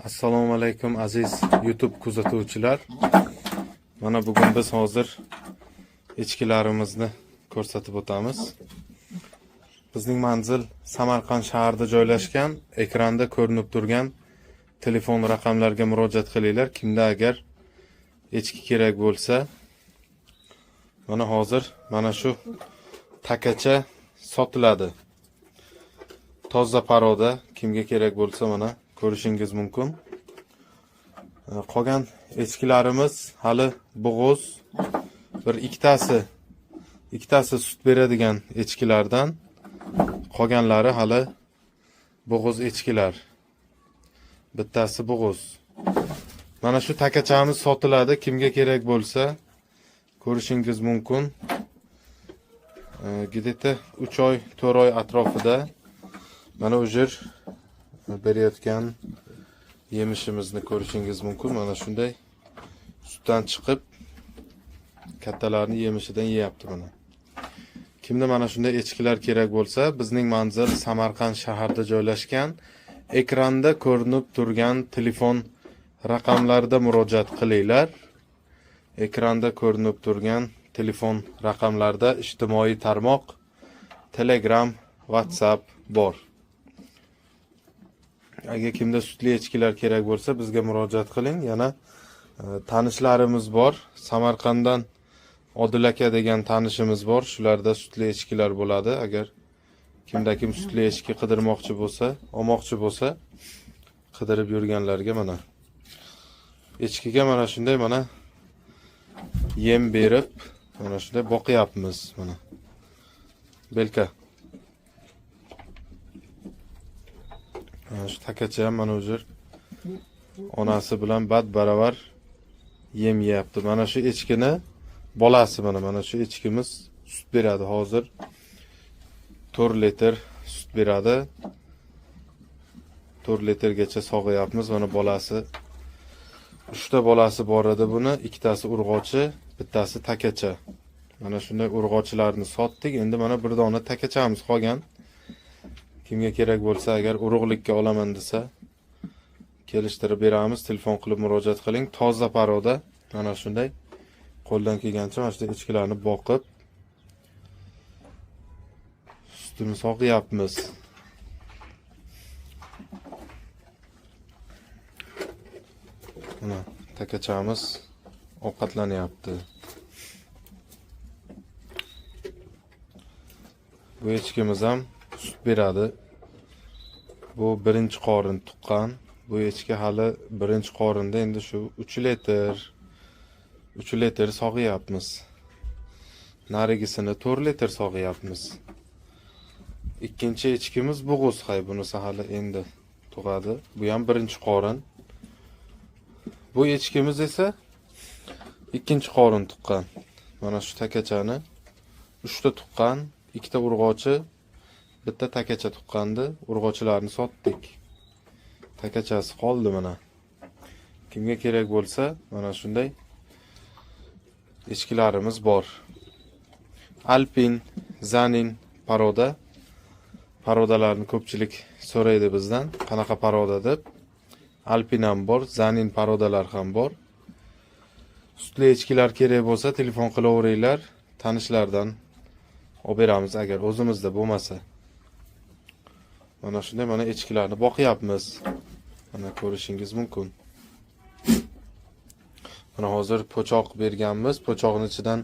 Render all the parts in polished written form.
Assalomu alaykum, aziz YouTube kuzatuvchilar. Mana bugun biz hozir echkilarimizni ko'rsatib o'tamiz. Bizning manzil Samarqand shahrida joylashgan. Ekranda ko'rinib turgan telefon raqamlarga murojaat qilinglar. Kimda agar echki kerak bo'lsa, mana hozir mana shu takacha sotiladi. Toza порода, kimga kerak bo'lsa, mana ko'rishingiz mumkin. Qolgan echkilarimiz hali bo'g'oz. Bir ikkitasi sut beradigan echkilardan, qolganlari hali bo'g'oz echkilar. Bittasi bo'g'oz. Mana shu takachamiz sotiladi. Kimga kerak bo'lsa, ko'rishingiz mumkin. Где-то 3 oy, 4 oy atrofida. Mana ujir berayotgan yemishimizni ko'rishingiz mumkin. Mana shunday sutdan chiqib, kattalarni yemishidan yeyapti mana. Kimda mana shunday echkilar kerak bo'lsa, bizning manzil Samarqand shahrida joylashgan. Ekranda ko'rinib turgan telefon raqamlarida murojaat qilinglar. Ekranda ko'rinib turgan telefon raqamlarida ijtimoiy tarmoq, Telegram, WhatsApp bor. Agar kimda sutli echkilar kerak bo'lsa, bizga murojaat qiling. Yana tanishlarimiz bor. Samarqanddan Odil aka degan tanishimiz bor. Shularda sutli echkilar bo'ladi. Agar kimda kim sutli echki qidirmoqchi bo'lsa, olmoqchi bo'lsa, qidirib yurganlarga mana echkiga mana shunday mana yem berib, mana shunday boqyapmiz mana. Belka. Mana shu takacha ham mana o'zi onasi bilan bad baravar yem yeyapti. Mana shu echkini bolasi, mana shu echkimiz sut beradi hozir. 4 litr sut beradi. 4 litrgacha sog'ayapmiz. Mana bolasi, 3 ta bolasi bor edi buni, ikkitasi urg'ochi, bittasi takacha. Mana shunday urg'ochilarni sotdik. Endi mana bir dona takachamiz qolgan. Kimga kerak bo'lsa, agar urug'likka olaman desa, kelishtirib beramiz. Telefon qilib murojaat qiling. Toza порода. Mana shunday qo'ldan kelgancha mana shunday echkilarni boqib, sutini sog'yapmiz. Mana takachamiz ovqatlanyapti. Bu echkimiz ham sut beradi. Bu birinchi qorin tuqqan. Bu echki hali birinchi qorinda, endi shu 3 litr, 3 litr sog'yapmiz. Narigisini 4 litr sog'yapmiz. Ikkinchi echkimiz bo'g'oz, hay, bunisi hali endi tug'adi. Bu ham birinchi qorin. Bu echkimiz esa ikkinchi qorin tuqqan. Mana shu takachani 3 ta tuqqan, ikkita urg'ochi, bitta takacha tuqqandi. Urg'ochilarni sotdik. Takachasi qoldi mana. Kimga kerak bo'lsa, mana shunday echkilarimiz bor. Alpin, Zanin порода. Порода larni ko'pchilik so'raydi bizdan, qanaqa порода deb. Alpin ham bor, Zanin порода lar ham bor. Sutli echkilar kerak bo'lsa, telefon qilaveringlar. Tanishlardan olib beramiz agar o'zimizda bo'lmasa. Mana shunday mana echkilarni boqyapmiz. Mana ko'rishingiz mumkin. Mana hozir po'choq berganmiz. Po'choqning ichidan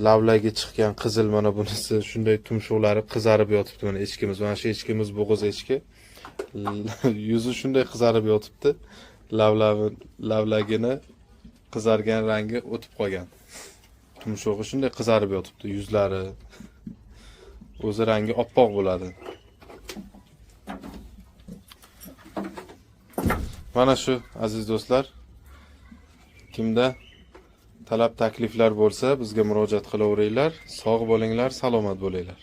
lavlagi chiqqan qizil, mana bunisi shunday tumshuqlari qizarib yotibdi mana echkimiz. Mana shu echkimiz bo'g'iz echki. Yuzi shunday qizarib yotibdi. Lavlabi, lavlagini qizargan rangi o'tib qolgan. Tumshug'i shunday qizarib yotibdi, yuzlari. O'zi rangi oppoq bo'ladi. Mana shu, aziz do'stlar, kimda talab takliflar bo'lsa, bizga murojaat qilaveringlar. Sog' bo'linglar, salomat bo'linglar.